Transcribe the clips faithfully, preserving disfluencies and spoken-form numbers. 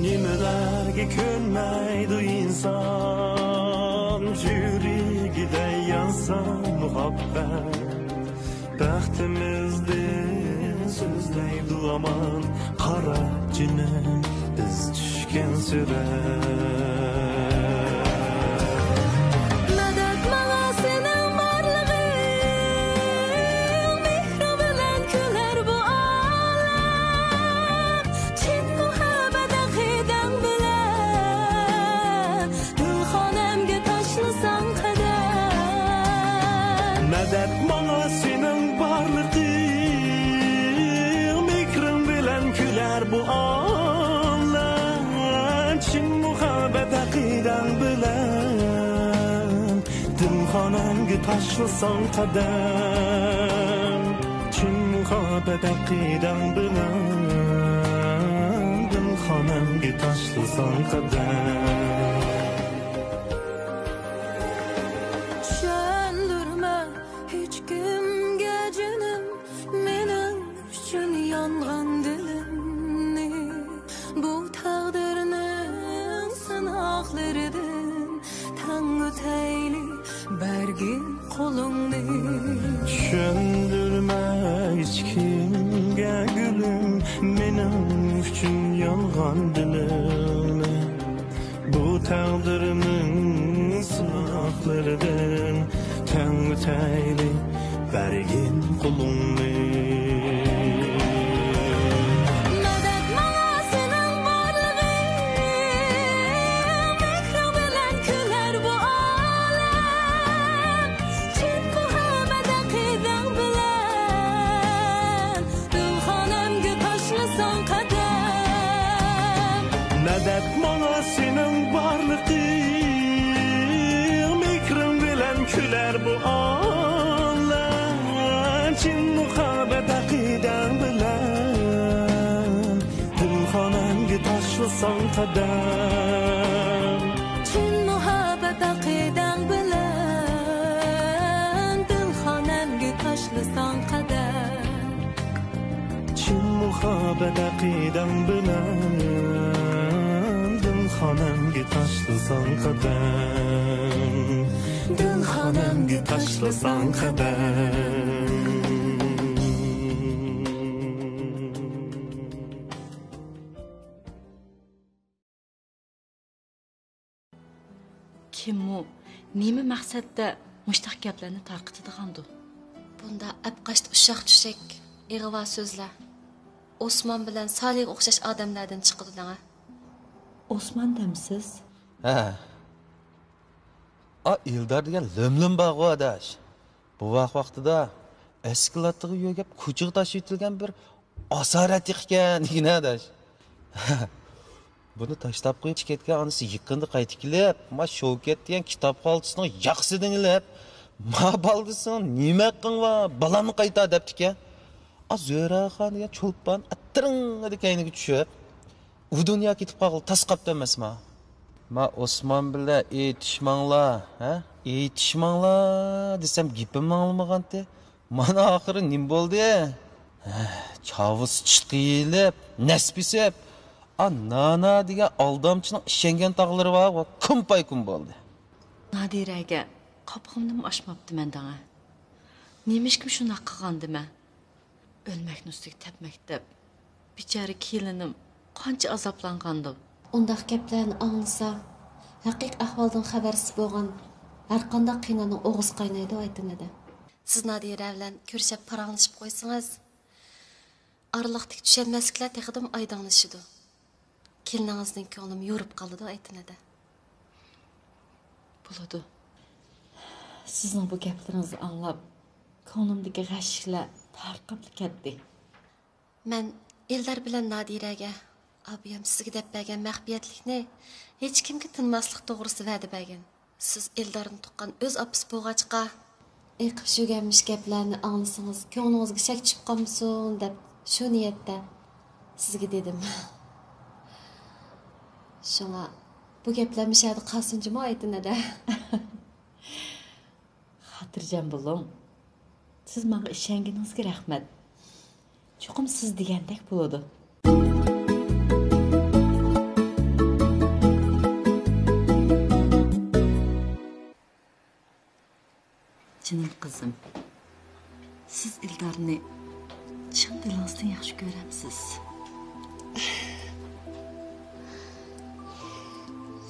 نېمىلەرگە كۆنمەيدۇ ئىنسان، يۈرىكىدە يانسا مۇھەببەت. بەختىمىزدىن سۆزلەيدۇ ھامان، قارا جېنىم، بىز چۈشكەن سۈرەت. مەدەت ماڭا سېنىڭ بارلىقىڭ، مېھرىڭ بىلەن كۈلەر بۇ ئالەم. چىن مۇھەببەت ئەقىدەڭ بىلەن، گۈلخانەمگە تاشلىساڭ قەدەم. مەدەت ماڭا سېنىڭ بارلىقىڭ، مېھرىڭ بىلەن كۈلەر بۇ ئالەم. چىن مۇھەببەت ئەقىدەڭ بىلەن، دىلخانەمگە تاشلىساڭ قەدەم. چىن مۇھەببەت ئەقىدەڭ بىلەن، دىلخانەمگە تاشلىساڭ قەدەم. چۈشەندۈرمە ھېچكىمگە جېنىم، مېنىڭ ئۈچۈن يانغان دىلىمنى. بۇ تەقدىرنىڭ سىناقلىرىدىن تەڭ ئۆتەيلى، بەرگىن قولۇڭنى. چۈشەندۈرمە ھېچكىمگە گۈلۈم، مېنىڭ ئۈچۈن يانغان دىلىمنى. بۇ تەقدىرنىڭ سىناقلىرىدىن تەڭ ئۆتەيلى، بەرگىن قولۇڭنى. مەدەت ماڭا سېنىڭ بارلىقىڭ، مېھرىڭ بىلەن كۈلەر بۇ ئالەم. چىن مۇھەببەت ئەقىدەڭ بىلەن، دىلخانەمگە تاشلىساڭ قەدەم. مەدەت ماڭا سېنىڭ بارلىقىڭ، مېھرىڭ بىلەن كۈلەر بۇ ئالەم. چىن مۇھەببەت ئەقىدەڭ بىلەن، دىلخانەمگە تاشلىساڭ قەدەم. چىن مۇھەببەت ئەقىدەڭ بىلەن، دىلخانەمگە تاشلىساڭ قەدەم. چىن مۇھەببەت ئەقىدەڭ بىلەن، دىلخانەمگە تاشلىساڭ قەدەم. دىلخانەمگە تاشلىساڭ قەدەم. كىممۇ، نېمە مەقسەتتە مۇشتاق گەپلەرنى تارقىتىدىغاندۇ؟ بۇندا ئەپقاچتى ئۇششاق-چۈششەك، ئىغۋا سۆزلەر ئوسمان بىلەن سالىھقا ئوخشاش ئادەملەردىن چىقىدۇ دەڭە. ئوسمان دەمسىز؟ ھە. ئا، ئېلدار دېگەن لۆم-لۆم بارغۇ، ئاداش. بوۋاق ۋاقتىدا ئەسكىلاتىغا يۆگەپ كوچىغا تاشلىۋېتىلگەن بىر ئاسارەت ئىكەن دېگىنە، ئاداش. بۇنى تاشلاپ قويۇپ كەتكەن ئانىسى يېقىندا قايتىپ كېلىپ، ما شوۋكەت دېگەن كىتاب خالتىسىنىڭ ياقىسىدىن ئېلىپ، ما بالا دېسىڭ نېمە ھەققىڭ بار، بالامنى قايتار دەپتىكەن. ئا زۆھرەخان دېگەن چولپان ئەتتىرىڭ دېدى كەينىگە چۈشۈپ. ئۇ دۇنيا كېتىپ قالغىلى تاس قاپتۇ ئەمەسما؟ ما ئوسمان بىلەن ئېيتىشماڭلار، ھە؟ ئېيتىشماڭلار دېسەم گېپىمنى ئاڭلىمىغانتى. مانا ئاخىرى نېمە بولدى؟ ھە، چاۋۇس چىقىپ، نەس بېسىپ، ئا نانا دېگەن ئالدامچىنىڭ ئىشەنگەن تاغلىرى بار، كۇم پايكۇم بولدى. نادىرەگە قاپىقىمنىمۇ ئاچماپتىمەن دەڭە. نېمىشقىمۇ شۇنداق قىلغاندىمەن؟ ئۆلمەكنى ئۈستىگە تەپمەك دەپ، بىچارە كېلىنىم قانچە ئازابلانغاندۇ. ئۇنداق گەپلەرنى ئاڭلىسا، ھەقىقىي ئەھۋالدىن خەۋەرسىز بولغان ھەرقانداق قېيناننىڭ ئوغىسى قاينايدۇ ئايتىنىدە. سىز نادىرە بىلەن كۆرۈشۈپ پاراڭلىشىپ قويسىڭىز، ئارىلىقتىكى چۈشەنمەسلىكلەر تېخىدىمۇ ئايدىڭلىشىدۇ. كېلىنىڭىزنىڭ كۆڭلىمۇ يورۇپ قالىدۇ ئايتىنىدە. بولىدۇ. سىزنىڭ بۇ گەپلىرىڭىزنى ئاڭلاپ، كۆڭلۈمدىكى غەشلىكلەر تارقاپلا كەتتى. مەن ئېلدار بىلەن نادىرەگە ئابىيام سىزگە دەپ بەرگەن مەخپىيەتلىكنى ھېچكىمگە تىنماسلىق توغرىسىدا ۋەدە بەرگەن. سىز ئېلدارنى تۇغقان ئۆز ئاپىسى بولغاچقا، ئېقىپ يۈرگەنمىش گەپلەرنى ئاڭلىسىڭىز، كۆڭلىڭىزگە شەك چۈشۈپ قالمىسۇن دەپ شۇ نىيەتتە سىزگە دېدىم. شۇڭا بۇ گەپلەر مۇشۇ يەردە قالسۇن جۇمۇ ئايتىنىدە. خاتىرجەم بولۇڭ. سىز ماڭا ئىشەنگىنىڭىزگە رەھمەت. چوقۇم سىز دېگەندەك بولىدۇ. مېنىڭ قىزىم، سىز ئىلدارنى چىن دىلىڭىزدىن ياخشى كۆرەمسىز؟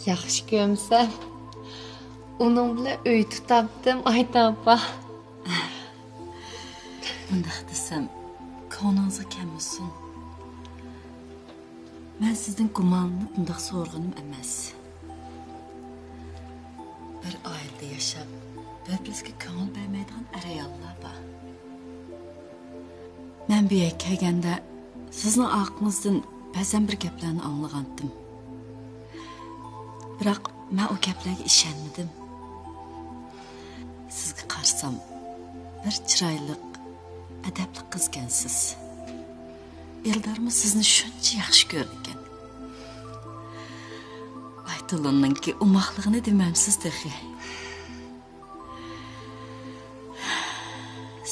ياخشى كۆرمىسەم، ئۇنىڭ بىلەن ئۆي تۇتامتىم، ئايتە ئاپا. مۇنداق دېسەم، كۆڭلىڭىزگە كەلمىسۇن. مەن سىزدىن گۇمانلىنىپ مۇنداق سورىغىنىم ئەمەس. بىر ئائىلىدە ياشاپ، بىر-بىرىسىگە كۆڭۈل بەرمەيدىغان ئەر-ئاياللار بار. مەن بۇ يەرگە كەلگەندە سىزنىڭ ئارقىڭىزدىن بەزەن بىر گەپلەرنى ئاڭلىغانتىم. بىراق مەن ئۇ گەپلەرگە ئىشەنمىدىم. سىزگە قارىسام، بىر چىرايلىق، ئەدەپلىك قىزكەنسىز. ئېلدارمۇ سىزنى شۇنچە ياخشى كۆرىدىكەن. ئايتۇلۇننىڭكى ئوماقلىقىنى دېمەمسىز تېخى.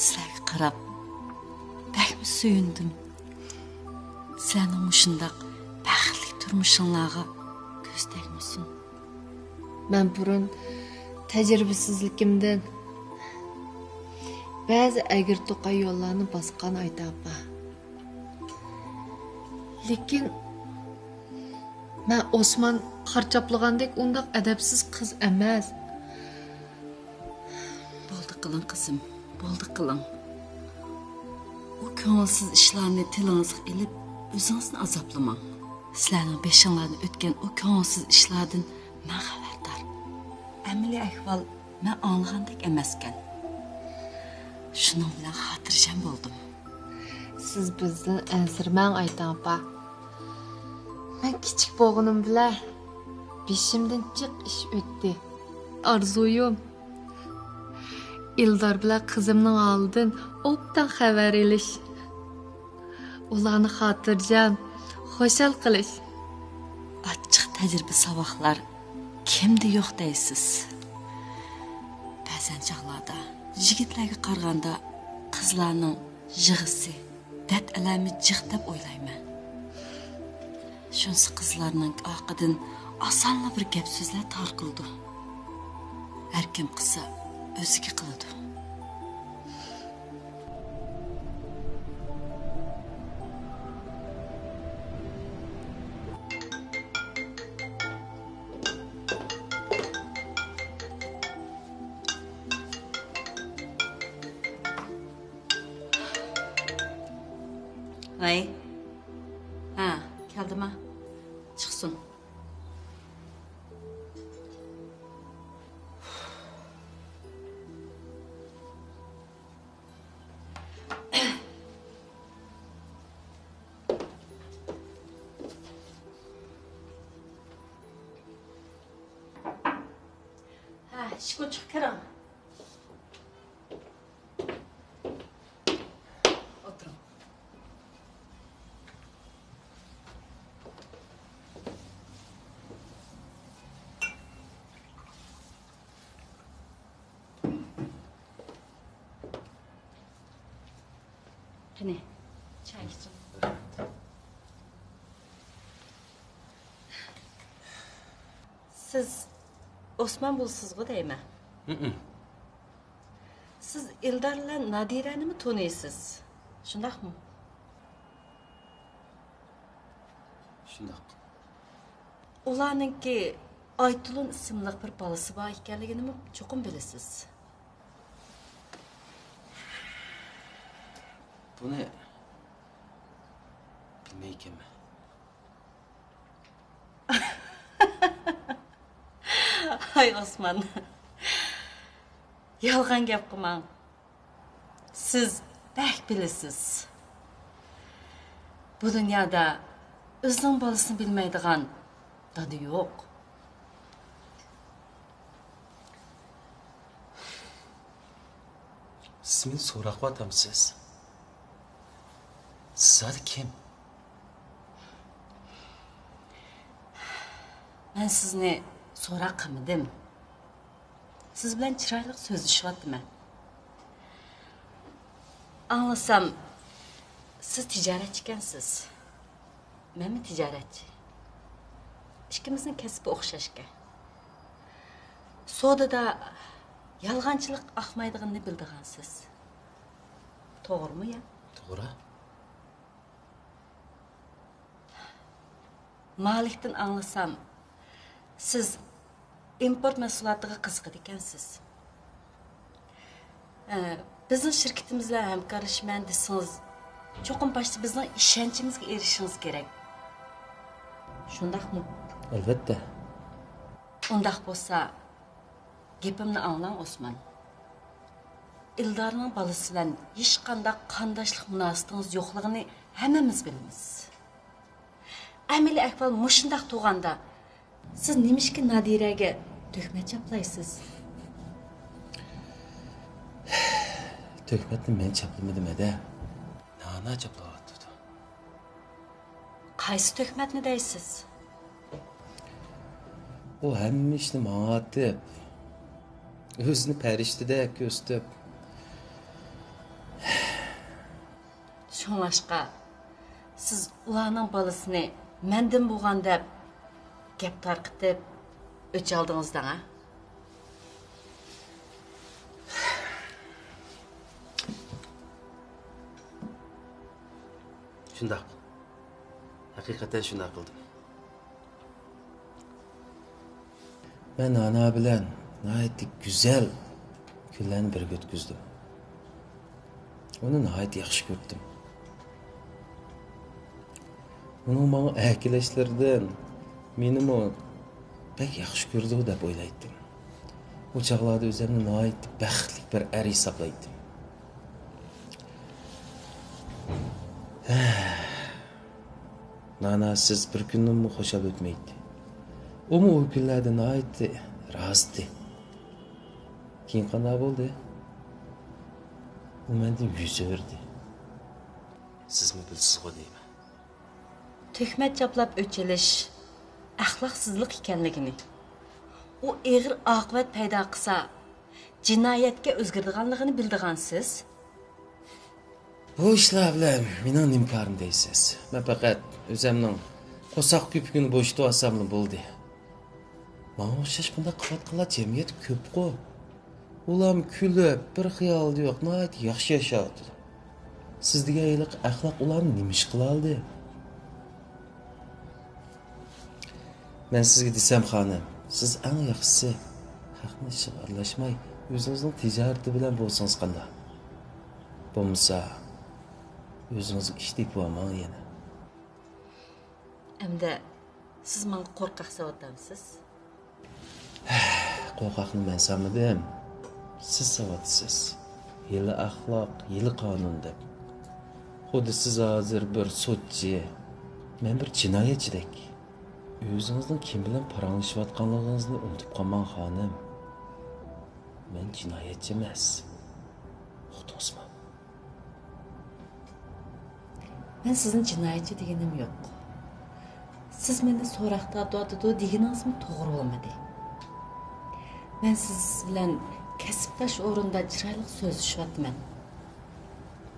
سىلەرگە قاراپ بەكمۇ سۆيۈندۈم. سىلەرنىڭ مۇشۇنداق بەختلىك تۇرمۇشۇڭلارغا كۆز تەگمىسۇن. مەن بۇرۇن تەجرىبىسىزلىكىمدىن بەزى ئەگرى-توقاي يوللارنى باسقان، ئايتە ئاپا. لېكىن مەن ئوسمان قارا چاپلىغاندەك ئۇنداق ئەدەپسىز قىز ئەمەس. بولدى قىلىڭ، قىزىم، بولدى قىلىڭ. ئۇ كۆڭۈلسىز ئىشلارنى تىلىڭىزغا ئېلىپ، ئۆزىڭىزنى ئازابلىماڭ. سىلەرنىڭ بېشىڭلاردىن ئۆتكەن ئۇ كۆڭۈلسىز ئىشلاردىن مەن خەۋەردار. ئەمەلىي ئەھۋال مەن ئاڭلىغاندەك ئەمەسكەن. شۇنىڭ بىلەن خاتىرجەم بولدۇم. سىز بىزدىن ئەنسىرىمەڭ، ئايتە ئاپا. مەن كىچىك بولغىنىم بىلەن بېشىمدىن جىق ئىش ئۆتتى. ئارزۇيۇم، ئىلدار بىلەن قىزىمنىڭ ھالىدىن ئوبدان خەۋەر ئېلىش، ئۇلارنى خاتىرجەم، خۇشال قىلىش. ئاچچىق تەجرىبە ساۋاقلار كىمدە يوق دەيسىز؟ بەزەن چاغلاردا يىگىتلەرگە قارىغاندا قىزلارنىڭ يىغىسى، دەرد ئەلەمى جىق دەپ ئويلايمەن. شۇنىسى قىزلارنىڭ ئارقىدىن ئاسانلا بىر گەپ سۆزلەر تارقىلىدۇ. ھەركىم قىلسا ئۆزىگە قىلىدۇ. ۋەي. ھە، كەلدىما؟ چىقسۇن. ھە، ئىشىك ئوچۇق، كىرىڭ. ئولتۇرۇڭ. قېنى، چاي ئىچىڭ. سىز ئوسمان بولىسىزغۇ دەيمەن. ھىم. سىز ئىلدار بىلەن نادىرەنىمۇ تونۇيسىز، شۇنداقمۇ؟ شۇنداق. ئۇلارنىڭكى ئايتۇلۇن ئىسىملىق بىر بالىسى بار ئىكەنلىكىنىمۇ چوقۇم بىلىسىز. بۇنى بىلمەيكەنمەن. ھاي ئوسمان، يالغان گەپ قىلماڭ. سىز بەك بىلىسىز. بۇ دۇنيادا ئۆزىنىڭ بالىسىنى بىلمەيدىغان دادا يوق. سىز مېنى سوراق قىلىۋاتامسىز؟ سىز زادى كىم؟ مەن سىزنى سوراق قىلمىدىم. سىز بىلەن چىرايلىق سۆزلىشىۋاتىمەن. ئاڭلىسام، سىز تىجارەتچى ئىكەنسىز. مەنمۇ تىجارەتچى. ئىككىمىزنىڭ كەسپى ئوخشاشكەن. سودىدا يالغانچىلىق ئاقمايدىغىنىنى بىلىدىغانسىز. توغرىمۇ يا؟ توغرا. مالىكتىن ئاڭلىسام، سىز ئىمپورت مەھسۇلاتىغا قىزىقىدىكەنسىز. ئە، بىزنىڭ شىركىتىمىز بىلەن ھەمكارلىشىمەن دېسىڭىز، چوقۇم باشتا بىزنىڭ ئىشەنچىمىزگە ئېرىشىشىڭىز كېرەك. شۇنداقمۇ؟ ئەلۋەتتە. ئۇنداق بولسا، گېپىمنى ئاڭلاڭ، ئوسمان. ئىلدارنىڭ بالىسى بىلەن ھېچقانداق قانداشلىق مۇناسىۋىتىڭىز يوقلۇقىنى ھەممىمىز بىلىمىز. ئەمەلىي ئەھۋال مۇشۇنداق تۇرغاندا، سىز نېمىشقا نادىرەگە تۆھمەت چاپلايسىز؟ تۆھمەتنى مەن چاپلىمىدىم، ھەدە. نانا چاپلاۋاتىدۇ. قايسى تۆھمەتنى دەيسىز؟ ئۇ ھەممە ئىشنى ماڭا ئاتىپ، ئۆزىنى پەرىشتىدەك كۆرسىتىپ. شۇڭلاشقا، سىز ئۇلارنىڭ بالىسىنى مەندىن بولغان دەپ گەپ تارقىتىپ ئۆچ ئالدىڭىز دەڭ، ھە؟ شۇنداق. ھەقىقەتەن شۇنداق قىلدىم. مەن نانا بىلەن ناھايىتى گۈزەل كۈنلەرنى بىرگە ئۆتكۈزدۈم. ئۇنى ناھايىتى ياخشى كۆرەتتىم. ئۇنىڭ ماڭا ئەركىلەشلىرىدىن مېنىمۇ بەك ياخشى كۆرىدۇ دەپ ئويلايتتىم. ئۇ چاغلاردا ئۆزۈمنى ناھايىتى بەختلىك بىر ئەر ھېسابلايتتىم. نانا سىز بىر كۈننىمۇ خۇشال ئۆتمەيتتى. ئۇمۇ ئۇ كۈنلەردە ناھايىتى رازى. كېيىن قانداق بولدى؟ ئۇ مەندىن يۈز ئۆردى. سىزمۇ بىلىسىزغۇ دەيمەن. تۆھمەت چاپلاپ ئۆچ ئېلىش ئەخلاقسىزلىق ئىكەنلىكىنى، ئۇ ئېغىر ئاقىۋەت پەيدا قىلسا، جىنايەتكە ئۆزگىرىدىغانلىقىنى بىلىدىغانسىز؟ بۇ ئىشلار بىلەن مېنىڭ نېمە كارىم دەيسىز؟ مەن پەقەت ئۆزۈمنىڭ قورساق كۆپۈكىنى بوشىتىۋالساملا بولدى. ماڭا ئوخشاش بۇنداق قىلىۋاتقانلار جەمئىيەتتە كۆپقۇ. ئۇلارمۇ كۈلۈپ، بىر خىيالى يوق، ناھايىتى ياخشى ياشاۋاتىدۇ. سىز دېگەن ھېلىقى ئەخلاق ئۇلارنى نېمە ئىش قىلالىدى؟ مەن سىزگە دېسەم، خانىم، سىز ئەڭ ياخشىسى خەقنىڭ ئىشىغا ئارىلاشماي، ئۆزىڭىزنىڭ تىجارىتى بىلەن بولسىڭىز قانداق؟ بولمىسا، ئۆزىڭىزگە ئىش تېپىۋالماڭ يەنە. ئەمدى سىز ماڭا قورقاق سەۋەتلەمسىز؟ قورقاقنى مەن سالمىدىم، سىز سالىۋاتىسىز. ھىيلە ئەخلاق، ھىيلە قانۇن دەپ. خۇددى سىز ھازىر بىر سوتچى، مەن بىر جىنايەتچىدەك. ئۆزىڭىزنىڭ كىم بىلەن پاراڭلىشىۋاتقانلىقىڭىزنى ئۇنتۇپ قالماڭ، خانىم. مەن جىنايەتچى ئەمەس. ئۇقتىڭىزمۇ؟ مەن سىزنى جىنايەتچى دېگىنىم يوق. سىز مېنى سوراق تارتىۋاتىدۇ دېگىنىڭىزمۇ توغرا بولمىدى. مەن سىز بىلەن كەسىپداش ئورۇندا چىرايلىق سۆزلىشىۋاتىمەن.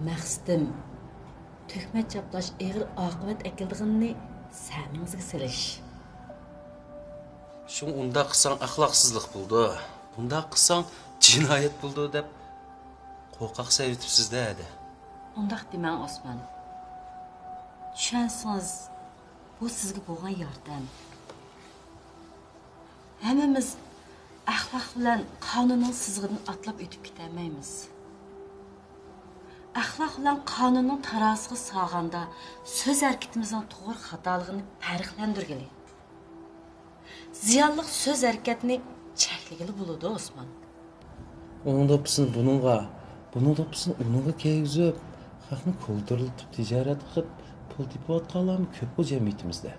مەقسىتىم، تۆھمەت چاپلاش ئېغىر ئاقىۋەت ئەكېلىدىغىنىنى سەمىڭىزگە سېلىش. شۇڭا ئۇنداق قىلساڭ ئەخلاقسىزلىق بولىدۇ، بۇنداق قىلساڭ جىنايەت بولىدۇ دەپ قورقاق سېلىۋېتىپسىز-دە ھەدە. ئۇنداق دېمەڭ، ئوسمان. چۈشەنسىڭىز، بۇ سىزگە بولغان ياردەم. ھەممىمىز ئەخلاق بىلەن قانۇننىڭ سىزىقىدىن ئاتلاپ ئۆتۈپ كېتەلمەيمىز. ئەخلاق بىلەن قانۇننىڭ تارازىسىغا سالغاندا، سۆز ھەرىكىتىمىزنىڭ توغرا خاتالىقىنى پەرقلەندۈرگىلى. زىيانلىق سۆز ھەرىكەتنى چەكلىگىلى بولىدۇ، ئوسمان. ئۇنىڭ دوپپىسىنى بۇنىڭغا، بۇنىڭ دوپپىسىنى ئۇنىڭغا كىيگۈزۈپ، خەقنى كولدۇرلىتىپ تىجارەت قىلىپ پۇل تېپىۋاتقانلارمۇ كۆپقۇ جەمئىيىتىمىزدە.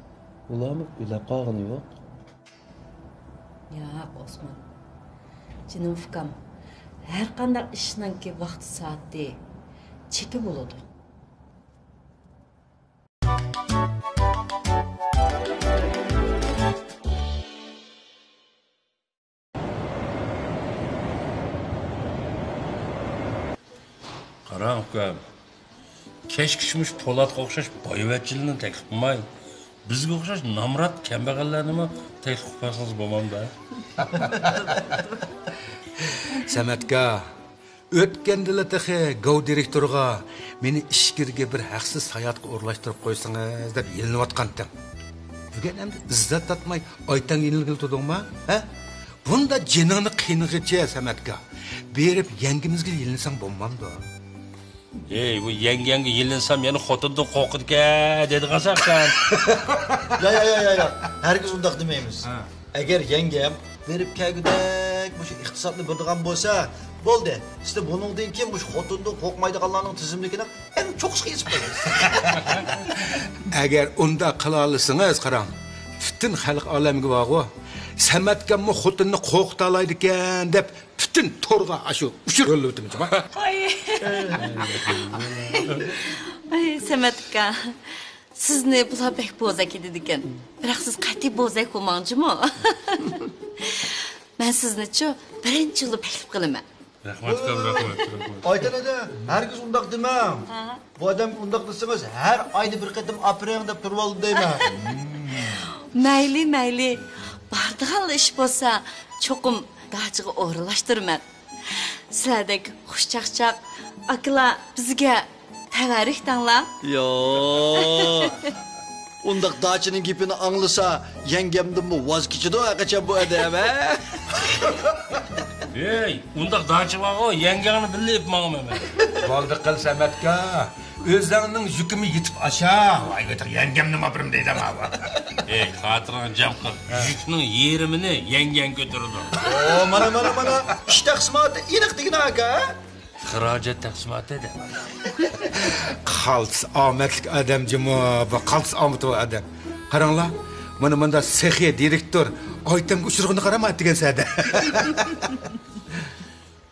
ئۇلارمۇ ئۆلەپ قالغىنى يوق. ياق، ئوسمان. جېنىم ئۇكام، ھەرقانداق ئىشنىڭكى ۋاقتى سائىتى، چېكى بولىدۇ. قاراڭ ئۇكام، كەچكىچە مۇشۇ پولاتقا ئوخشاش بايۋەچچىلەرنى تەكلىپ قىلماي، بىزگە ئوخشاش نامرات كەمبەغەللەرنىمۇ تەكلىپ قىلىپ قويسىڭىز بولامدۇ؟ سەمەتكا، ئۆتكەندىلا تېخى گاۋ دىرېكتورغا مېنى ئىچكىرىگە بىر ھەقسىز ساياھەتكە ئورۇنلاشتۇرۇپ قويسىڭىز دەپ يېلىنىۋاتقانتىڭ. بۈگۈن ئەمدى ئىززەت تارتماي ئايتەڭگە يېلىنغىلى تۇردۇڭما؟ ھە؟ بۇندا جېنىڭنى قىينىغىچە سەمەتكا، بېرىپ يەڭگىمىزگە يېلىنساڭ بولمامدۇ؟ ھېي، بۇ يەڭگەڭگە يېلىنسام يەنە خوتۇندىن قورقىدىكەن دەيدىغانسەن سەن. يا، يا، يا، يا، يا. ھەرگىز ئۇنداق دېمەيمىز. ھە. ئەگەر يەڭگەم بېرىپ كەلگۈدەك مۇشۇ ئىقتىسادنى بېرىدىغان بولسا، بولدى. سىلەر بۇنىڭدىن كېيىن مۇشۇ خوتۇندىن قورقمايدىغانلارنىڭ تىزىملىكىنىڭ ئەڭ چوققىسىغا يېزىپ قويىمىز. ئەگەر ئۇنداق قىلالىسىڭىز، قاراڭ، پۈتۈن خەلق ئالەمگە بارغۇ، سەمەتكەممۇ خوتۇننى قورقۇتالايدىكەن دەپ پۈتۈن تورغا ئاشۇ ئۇچۇر يوللىۋېتىمىز. ئاي. ئاي، سەمەت ئاكا. سىزنى بۇلار بەك بوزەك دېدىكەن. بىراق سىز قەتئىي بوزەك بولماڭ جۇمۇ. مەن سىزنىچۇ بىرىنچى بولۇپ تەكلىپ قىلىمەن. رەھمەت، رەھمەت، رەھمەت. ئايتەن ھەدە، ھەرگىز ئۇنداق دېمەڭ. ھە. بۇ ئادەمگە ئۇنداق دېسىڭىز، ھەر ئايدا بىر قېتىم ئاپىرىڭ دەپ تۇرۇۋالىدۇ دەيمەن. مەيلى، مەيلى. بارىدىغانلا ئىش بولسا، چوقۇم داچىغا ئورۇنلاشتۇرىمەن. سىلەردەك خۇشچاقچاق ئاكىلار بىزگە تەۋەررۈك دەڭلار. ياق. ئۇنداق داچىنىڭ گېپىنى ئاڭلىسا، يەڭگەمدىنمۇ ۋاز كېچىدۇ ھەرقاچان بۇ ئادەم، ھە؟ ھېي، ئۇنداق داچا بارغۇ، يەڭگەڭنى بىللە ئېلىپ ماڭىمەن مەن. بولدى قىل، سەمەتكا. ئۆزۈڭنىڭ يۈكىنى يېتىپ ئاشا. ۋاي، ئۆتۈك يەڭگەمنىمۇ ئاپىرىمەن دەيدۇ ماۋۇ. ھېي، خاتىرىڭنى جەم قىل. ھە. يۈكنىڭ يېرىمىنى يەڭگەڭ كۆتۈرىدۇ. ئو، مانا، مانا، مانا. ئىش تەقسىماتى ئېنىق دېگىنە ئاكا. خىراجەت تەقسىماتى دە. قالتىس ئامەتلىك ئادەم جۇمۇ، بۇ قالتىس ئامىتى بار ئادەم. قاراڭلار، مانا مۇندا سېخىي دىرېكتور ئايتەمگە ئۇچرىغىنى قارىما دېگەن سەدە.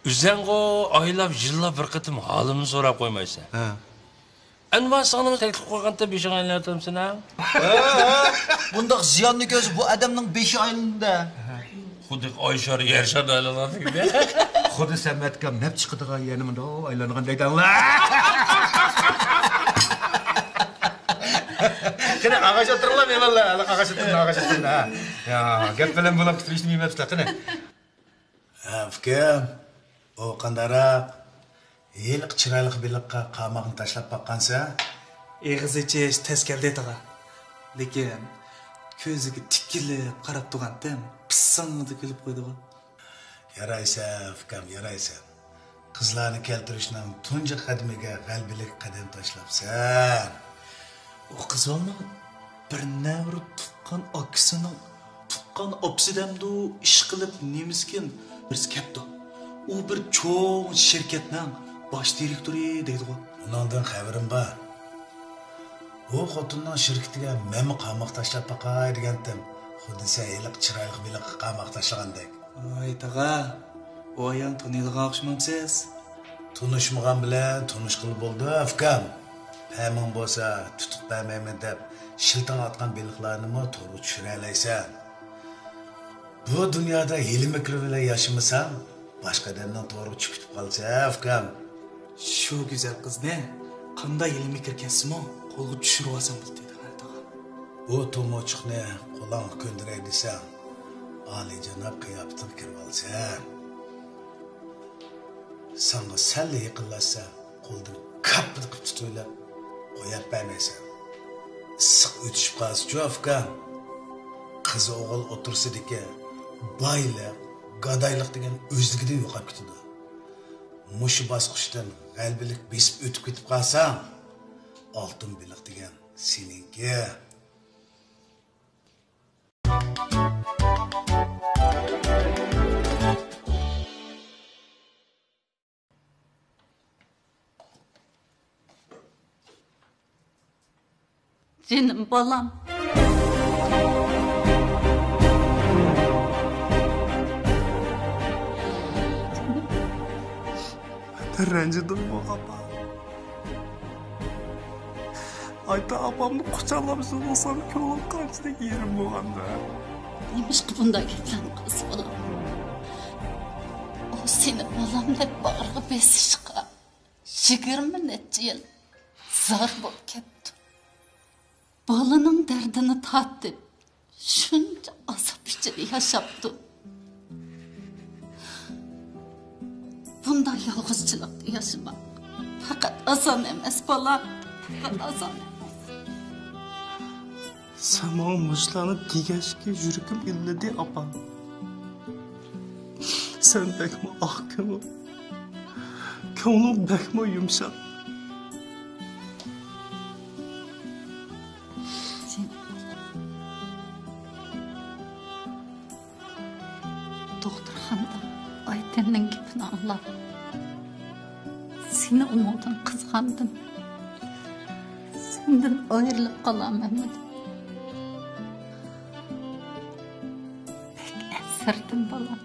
ئۆزەڭغۇ ئايلاپ، يىللاپ بىر قېتىم ھالىمنى سوراپ قويمايسەن. ھە. ئەنۋەر ساڭىمۇ تەكلىپ قويغانتى بېشىڭ ئايلىنىۋاتامسەن ھە؟ ھە، ھە. بۇنداق زىياننى كۆرسە بۇ ئادەمنىڭ بېشى ئايلىنىدۇ. خۇددى ئاي شارى يەر شارىدا ئايلانغاندەك. خۇددى سەمەتكام نەپ چىقىدىغان يەرنى مۇنداق ئايلانغاندەك دەڭلار. قېنى، ئاغاچ ئولتۇرۇڭلار، مېھمانلار. ئاغاچ ئولتۇرۇڭ، ئاغاچ ئولتۇرۇڭ، ھە. يا، گەپ بىلەن بولاپ تۇرۇشنى بىلمەپسىلەر، قېنى. ھە، ئۇكام، ئۇ قانداقراق؟ ھېلىقى چىرايلىق بېلىققا قاماقنى تاشلاپ باققانسەن؟ ئېغىز ئېچىش تەس كەلدى، تاغا. لېكىن كۆزىگە تىكىلىپ قاراپ تۇرغانتىم، پىسسىڭدە كۈلۈپ قويدىغۇ. يارايسەن، ئۇكام، يارايسەن. قىزلارنى كەلتۈرۈشنىڭ تۇنجى قەدىمىگە غەلىبىلىك قەدەم تاشلاپسەن. ئۇ قىز بالىنىڭ بىر نەۋرە تۇغقان ئاكىسىنىڭ، تۇغقان ئاپىسى دەمدۇ، ئىشقىلىپ نېمىسىكىن بىرسى كەپتۇ. ئۇ بىر چوڭ شىركەتنىڭ باش دىرېكتورى دەيدىغۇ. ئۇنىڭدىن خەۋىرىم بار. ئۇ خوتۇننىڭ شىركىتىگە مەنمۇ قاماق تاشلاپ باقاي دېگەنتىم. خۇددى سەن ھېلىقى چىرايلىق بېلىققا قاماق تاشلىغاندەك. ۋاي تاغا، ئۇ ئايالنى تونۇيدىغان ئوخشىمامسىز؟ تونۇشمىغان بىلەن تونۇشقىلى بولىدۇ، ئۇكام. پەمىڭ بولسا، تۇتۇق بەرمەيمەن دەپ شىلتىڭ ئاتقان بېلىقلارنىمۇ تورغا چۈشۈرەلەيسەن. بۇ دۇنيادا ھىيلە-مىكىر بىلەن ياشىمىساڭ، باشقا ئادەمنىڭ تورىغا چۈشۈپ كېتىپ قالىسەن، ئۇكام. شۇ گۈزەل قىزنى قانداق ھىيلە-مىكىر كەتسىمۇ قولغا چۈشۈرۈۋالسام بولدى، تاغا. بۇ تومۇرچۇقنى قولۇڭغا كۆندۈرەي دېسەڭ، ئالىيجاناب قىياپىتىڭگە كىرىۋالىسەن. ساڭا سەللا يېقىنلاشسا، قولىدىن كاپپىدە قىلىپ تۇتۇۋېلىپ قويۇپ بەرمەيسەن. ئىسسىق ئۆتۈشۈپ قالسىچۇ، ئۇكام. قىز-ئوغۇل ئوتتۇرىسىدىكى بايلىق، گادايلىق دېگەن ئۆزلۈكىدىن يوقاپ كېتىدۇ. مۇشۇ باسقۇچتىن غەلىبىلىك بېسىپ ئۆتۈپ كېتىپ قالساڭ، ئالتۇن بېلىق دېگەن سېنىڭكى. جېنىم بالام. رەنجىدىڭمۇ، ئاپا؟ ئايتا ئاپامنى قۇچاقلاپ يىغلىسام، كۆڭلۈم قانچىلىك يېرىم بولغاندۇ. نېمىشقا بۇنداق گەپلەرنى قىلىسەن، بالام؟ ئۇ سېنى بالام دەپ باغرىغا بېسىشقا يىگىرمە نەچچە يىل زار بولۇپ كەپتۇ. بالىنىڭ دەردىنى تارتىپ، شۇنچە ئازاب ئىچىدە ياشاپتۇ. بۇنداق يالغۇزچىلىقتا ياشىما. پەقەت ئازان ئەمەس، بالام. پەقەت ئازان ئەمەس. سەن ماڭا مۇشۇلارنى دېگەچكە يۈرىكىم ئىللىدى، ئاپا. سەن بەكمۇ ئاق كۆڭۈل. كۆڭلۈڭ بەكمۇ يۇمشاق. سەن دوختۇرخانىدا ئايتەننىڭ گېپىنى ئاڭلاپ، سېنى ئۇنىڭدىن قىزغاندىم. سەندىن ئايرىلىپ قالالمىدىم. بەك ئەنسىرىدىم، بالام.